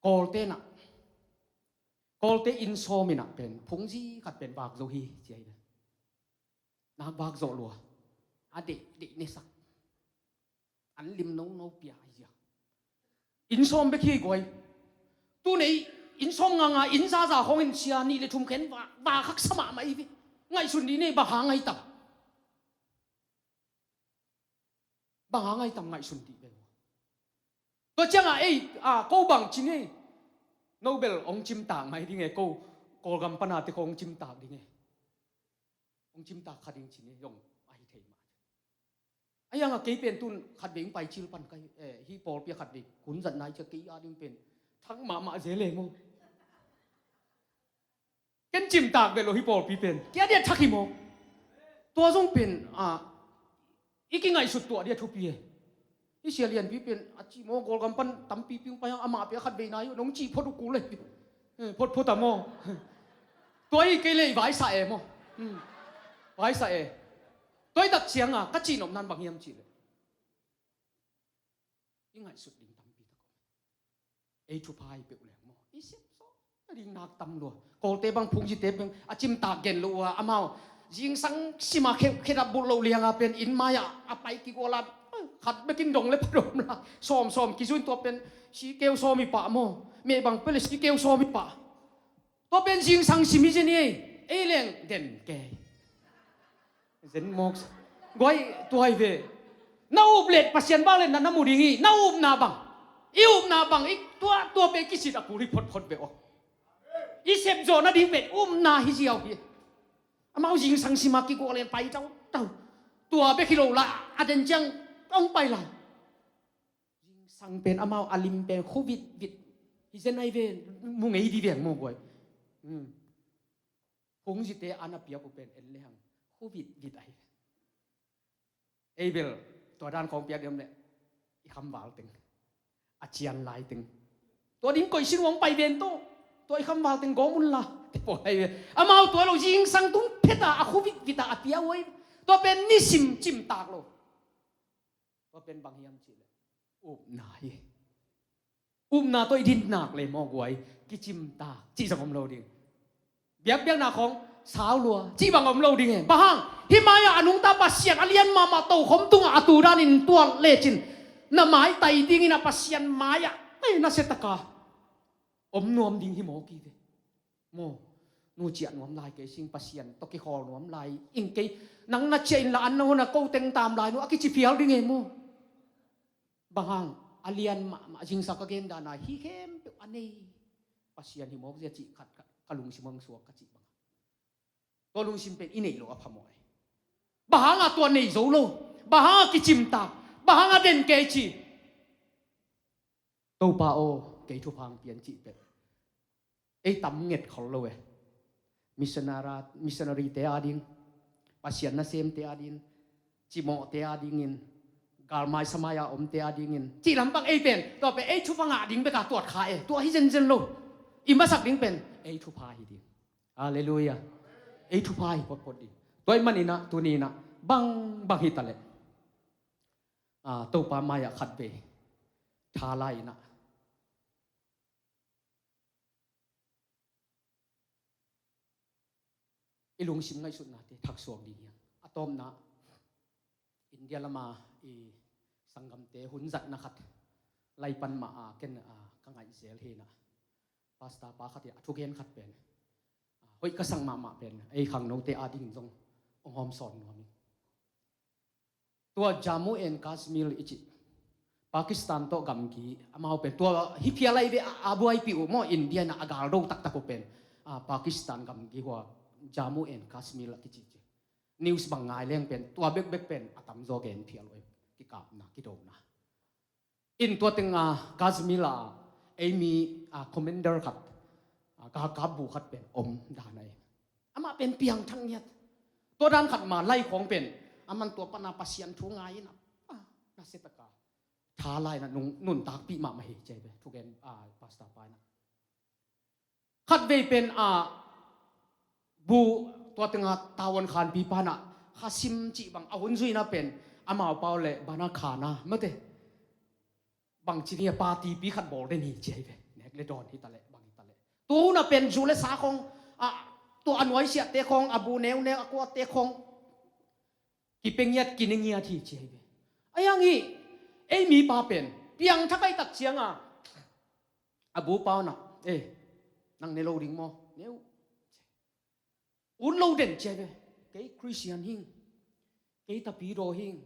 Kawlte in ah, Kawlte inn sawm in ah pen phungzi khat pen vak zo hi, ci ahi ve. Nak vak zawh lua, a deih deih nesak, an lim nono pia ahi zia. Inn sawm bek hi guai. Tun ei inn sawm nganga, inn zaza khawng in sia nih le thum khen va, va khaksa mahmah hi ve. Ngaihsun dih ni, bang hang ahi tam. Bang hang ahi tam, ngaihsun dih ve. Tua ciangah ei, a, ko bang ci ni, no bel hong cimtak mai ding e, ko Kawlgam panate ko hong cimtak ding e. Hong cimtak kha ding ci ni, zong ahi thei mah. Ahi hangah kei pen tun khatvei hong pai cil pan ka hi, eh, hih pawlpi ah khatvei kun zat nai cia kei a ding pen thak mahmah zel e maw. Ken cimtak beh lo hih pawlpi pen. Kei a dia thak hi maw. Tua zong pen, ah, i kingaihsut tuah dia thupi e. Hih sia lianpi pen a cih maw, Kawlgam pan tampipi hong pai hang, amah pia khat vei nai uh, nong cih phot uh kul ei. Eh, phot phot a maw. Tua hi kei leh i vaisa e maw. Hmm. Vaisa e. Tua hi tak cianga ka cihnopna in bang hiam cih leh, i ngaihsut ding tampi tak om. Ei thupha hi peuh leng maw, i sepsawn a ding nak tam lua. Kawlte bang, phungzite bang a cimtak gen lo uh a, amau zingsang sima khe, khedap bulh loh lianga pen inn mai-ah a pai kigual a, khat bekin dong le pha dom la, sawm sawm kizui in, tua pen sikeu sawm hi pah maw. Meh bang peuh le sikeu sawm hi pah. Tua pen zingsang sim hi zen hi ei. Ei leng den kei. Zen mawk sa. Guai, tua hi ve. Na up let Pasian vang let na, na mu ding hi. Na upna bang, i upna bang, i tua, tua pen kisit a kul hi photphot ve aw. I sepzawh nading pen upna hi ziau hi. Amau zingsang sima kigual in pai tautau. Tua bek hi lo la, a den ciang hong pai lai. Zingsang pen amau a lim pen khu vitvit hi zen ai ve. Mu ngei di veng maw guai. Hmm. Phungzite an a piak uh pen en le hang khu vitvit ai ve. Ei bel tua dan khawng piak diam leh i khamval teng, a cian lai teng, tua ding koih sin hong pai ven tawh. Tua i khamval teng gawm un la, te pawl ai ve. Amau tua lo, zingsang tung pheta a khu vitvita a pia uh ai. Tua pen nisim cimtak lo. Tua pen bang hiam cih leh upna hi. Upna tawh i din nak le maw guai, kicimtak cih zong om lo ding. Biakpiakna khawng sau lua cih bang om lo ding e. Bang hang, hih mai-ah a nungta Pasian a lian mahmah tokhom tungah a tu danin tuat lecin, na maitai dingin a Pasian mai-ah, ei, nasia taka om nuam ding hi mawk hi ve. Maw, nu ciah nuam lai kei sing, Pasian tawh kikhawl nuam lai ing kei. Nang na ciah in la an na hon a ko teng tam lai nu a kici phial ding e maw. Bang hang, a lian mahmah, zingsang ka gen dan a hi khempeuh a nei Pasian hi mawk zia cih khat ka, ka lungsim hong suak ka cih bang. Tua lungsim pen i neih loh a phamawh ai. Bang hang a tua nei zo lo? Bang hang a kicimtak? Bang hang a den kei ci? Topa aw, kei thupha hong pia in cih pen ei tam nget khol lo e. Missionary, missionary te a ding, Pasian nasemte a ding, cimawhte a dingin, galmai samai a omte a dingin, cih lam bang ei pen, tua pen ei thupha ngah ding beka tuat kha e. Tua hi zenzen lo. I masak ding pen ei thupha hi ding. Halleluiah. Ei thupha hi photphot ding. Tua ahih maninah tuninah bang bang hi taleh, a, Topa mai-ah khatvei tha lai-inah i lungsim ngaihsutnate thaksuak ding hi hang. A tawpna, India lama i sanggamte hun zatna khat lai pan mah a ken, a, ka ngaih zel hinah, pastor pa khat hi a, thugen khat pen, a, hoih ka sak mahmah pen ei khangnote a dingin zong hong hawmsawn nuam ing. Tua Jammu and Kashmir i cih Pakistan tawh gamgi amau pen tua hi phial lai ve, a, a buaipih uh maw, India inah a galdo taktak uh pen, a, Pakistan gamgi hua Jammu and Kashmir a kici ci. News bang ngai leng pen tua bekbek pen a tamzaw gen phial uh, kikapna, kidona. In tua teng, a, Kashmir ah ei mi, a, commander khat, a, galkap bu khat pen om dan ai. Amah pen piangthak ngiat. Tua dan khat ma lai khawng pen aman tua pana Pasian thu ngai inah, a, nasia taka tha lai-inah nung, nuntakpih mahmah hi ci ai ve, thugen, a, pastor pa inah. Khatvei pen, a, bu tua tengah tavuan khanpi panah khasim cih bang a hun zuina pen amau pau le bana khana mate. Bangci ni a, party pi khat bawl den hi ci ai ve. Nek le dawn hi taleh, bang hi taleh. Tua hunah pen zu le sa khawng, a, tua a nuaisiahte khawng, a bu neuneu, a kuate khawng kipia ngiat, kine ngiat hi ci ai ve. Ahi hang hi, ei mipa pen piangthak ai tak cianga a bu pau nah, eh, nang ne lo ding maw? Neu. Ut lo den ci ai ve. Kei Christian hing, kei tapidaw hing,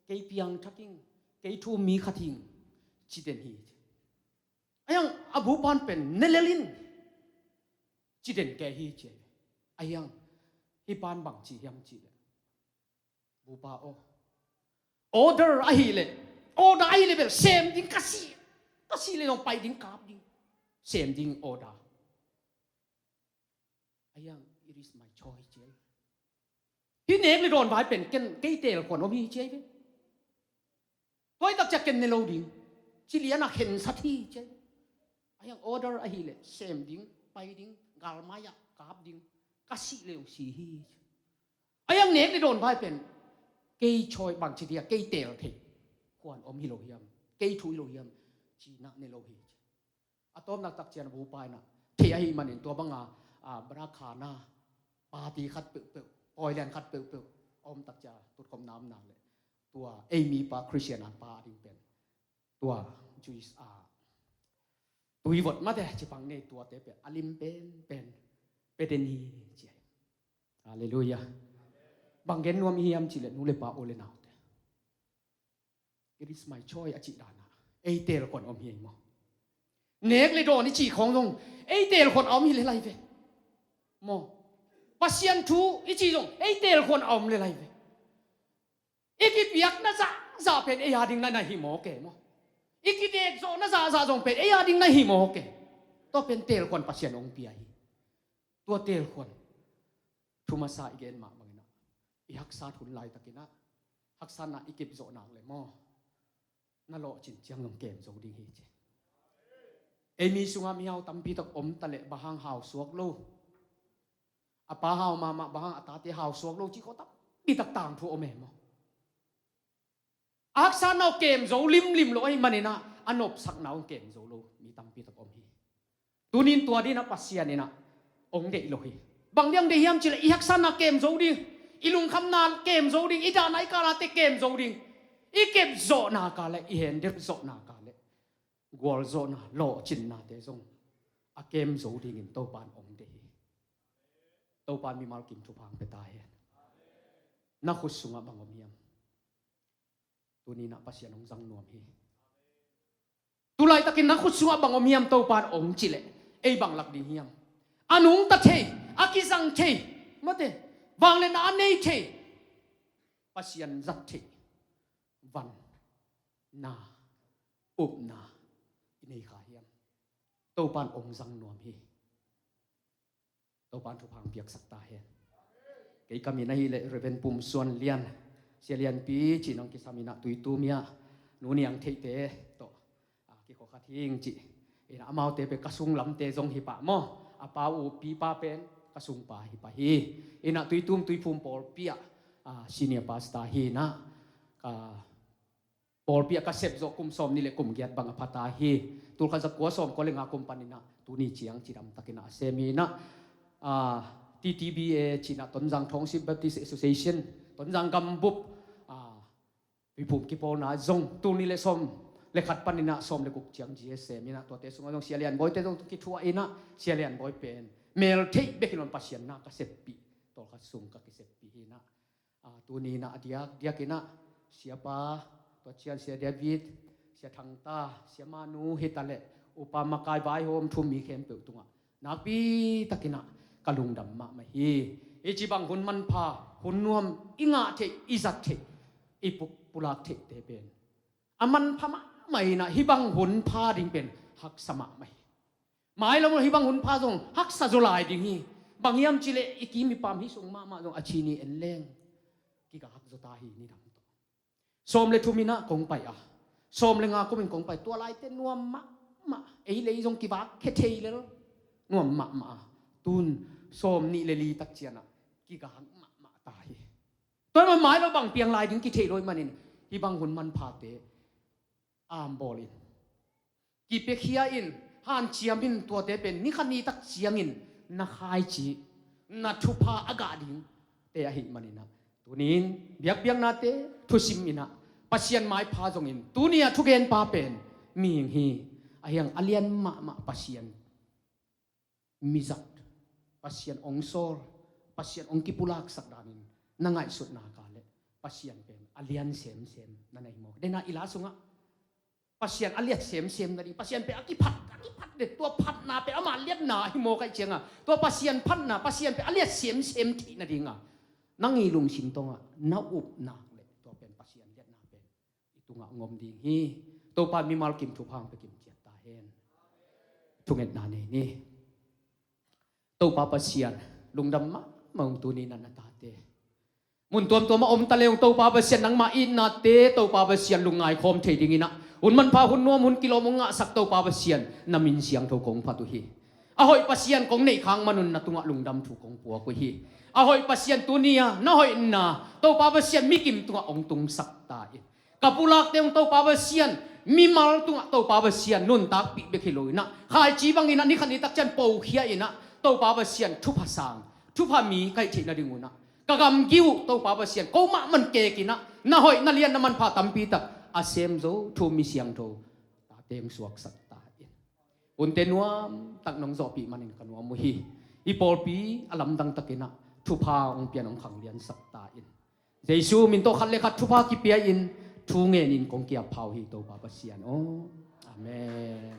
kei piangthak hing, kei thu-um mi khat hing, ci den hi. Ahi hang a bu pan pen ne lel in, ci den kei hi ci ai ve. Ahi hang hih pan bang ci hiam cih leh, bupa aw, order ahih leh, order ahih leh bel sem ding ka si, ka si leh zong pai ding, kap ding, sem ding order. Ahi hang, it is my choice ci ai. Hih nek le dawn vai pen ken, kei teel khuan om hi ci ai ve. Tua hi tak ciang ken ne lo ding. Ci lian a khensat hi ci. A hiang order ahih leh sem ding, pai ding, galmai ah kap ding. Ka sih leh hong si hi. A hiang nek le dawn vai pen kei chawi bang ci dia, kei teel thei khuan om hi lo hiam, kei thu hi lo hiam, ci-in ah ne lo hi. A tawpna tak ciang a bupa in ah thei ahih manin tua banga, a, bra khana party khat peuhpeuh, pawi lian khat peuhpeuh a om tak ciang tutkhopna om nak leh tua ei mipa Christian a pa a ding pen tua Jewish, a, tuivot mate cipang nei tuate pen a lim penpen pe den hi ci hi. Halleluiah. Bang gen nuam i hiam cih leh nu le pa, u le naute, it is my choice a cih dan a ei teel khuan om hi ei maw? Nek le dawn i cih khawng zong ei teel khuan a om hi le lai ve maw? Pasian thu i cih zong ei teel khuan a om le lai ve. I kipiakna zahzah pen ei a ding na na hi mawk e maw? I kidekzawhna zahzah zong pen ei a ding na hi mawk e. Tua pen teel khuan Pasian hong pia hi. Tua teel khuan thu masa i gen mah bangin ah i haksat hun laitakin ah haksatna i kep zawh nak leh maw, na lawhcin ciang zong kem zo ding hi ci. Ei mi sungah mihau tampi tak om ta leh bang hang hau suak lo, a pa hau mahmah bang hang a tate hau suak lo cih khawng tampi tak tangthu om e maw? A haksatna uh kem zo limlim lo ahih manin ah a nopsakna uh kem zo lo mi tampi tak om hi. Tunin tua dingin ah Pasian in ah hong deih lo hi. Bang ding hong deih hiam cih leh i haksatna kem zo ding, i lungkhamna kem zo ding, i dahna i kahnate kem zo ding, i kep zawh nak leh, i hendek zawh nak leh gualzawhna, lawhcinnate zong a kem zo dingin Topa in hong deih hi. Topa in mimal kim thupha hong pia ta hen. Na khut sungah bang om hiam? Tunin ah Pasian hong zang nuam hi. Tu laitakin na khut sungah bang om hiam Topa in hong cih leh ei bang lak ding hiam? A nungta thei, a kizang thei, mate, vangliatna a nei thei, Pasian zat thei, van, na, upna i nei kha hiam? Topa in hong zang nuam hi. Topa in thupha hong piaksak ta hen. Kei ka min ahih leh Reverend Pum Suan Lian, Sia Lianpi ci-in hong kisam in ah Tuitum hi a, Nu Niang Theihte tawh, a, kikhua khat hing ci. In ah amaute pen ka sunglamte zong hi pah maw. A pa u pipa pen ka sungpa hi pah hi. In ah Tuitum Tuiphum pawlpi ah, a, senior pastor hi in ah, a, pawlpi ah ka sep zawh kum sawmnih le kum giat bang a pha ta hi. Tulkhat zakua sawmkua le nga kum panin ah tuni ciang cidamtakin ah a sem hi in ah, a, T T B A ci-in ah Tonzang Township Baptist Association, Tonzang gambup, a, Tuiphum kipawlna zong tul nih le sawm le khat panin ah sawm le guk ciang G S M in ah tuate sungah zong Sia Lian Bawite zong kithuah in ah Sia Lian Bawi pen meltheih bek hi lo in Pasian na ka seppih, tawlkhat sung ka kiseppih hi in ah, a, tuni in ah a diakdiakin ah Siapa, tua ciang Sia David, Sia Thangta, Sia Manu hi ta leh upa makai vaihawm thum mi khempeuh tungah nakpi takin ah ka lungdam mahmah hi. Hih ci bang hun manpha, hun nuam i ngah theih, i zat theih, i puk pulak theihte pen a manpha mahmah in ah hih bang hun pha ding pen haksa mahmah hi. Mai lo hih bang hun pha zong haksa zaw lai ding hi. Bang hiam cih leh i kim i pam hih sung mahmah zong a ci ni en leng kigak zaw ta hi, nidang tawh. Sawm le thum in ah kong pai a, sawm le nga kum in kong pai, tua laite nuam mahmah, ei le ei zong kivak khia thei lel, nuam mahmah a, tun sawmnih le li tak ciang ah kigak mahmah ta hi. Tua hi mah mai lo bang piang lai ding kitheih lo ahih manin hih bang hun manphate ambawl in, kipiakhia in, hanciam in, tuate pen ni khat ni tak ciangin na khaici, na thupha a gah dingte ahih manin ah, tuni in biakpiaknate thusim in ah Pasian maipha zongin tuni a thugenpa pen mihing hi. A hiang a lian mahmah Pasian mizat, Pasian hong sawl, Pasian hong kipulaksak danin na ngaihsut nak leh Pasian pen a lian semsem na na hi maw? Dena i la sungah Pasian a liat semsem nading, Pasian pen a kiphat, a kiphat de, tua phatna pen ama liatna hi maw, kaih cianga tua Pasian phatna, Pasian pen a liat semsem theih nadinga nang i lungsim tawngah na up nak leh tua pen Pasian liatna pen i tungah ngom ding hi. Topa mimal kim thupha hong pia kim ciat ta hen. Thungetna nei ni. Topa Pasian, lungdam mahmah ung tuni in ah na tate Mun tuamtuam a om ta leng Topa Pasian nangmah itnate Topa Pasian lungngai khawm thei dinginah hun manpha hun nuam hun kilawm hong ngahsak Topa Pasian na min siangtho kong phat uh hi. A hoih Pasian kong neih khak manun na tungah lungdam thu kong puak uh hi. A hoih Pasian tuni-a na hoihna Topa Pasian mikim tungah hong tungsak ta in. Ka pulakte hong Topa Pasian mimal tungah Topa Pasian nuntakpih bek hi lo inah khaici banginah nikhat nitak ciang pokhia inah Topa Pasian thupha sang thupha mi kaih theih nadingunah ka gamgi uh Topa Pasian komah man kekinah na hoih na lian na manpha tampitak a sem zo thu mi siangtho tate hong suaksak ta in. Hunte nuam tak nong zawhpih manin ka nuam uh hi. I pawlpi a lamdang takinah thupha hong pian hong khangliansak ta in. Jesu min tawh khat le khat thupha kipia in thu ngenin kong kiap pha uh hi Topa Pasian aw. Amen.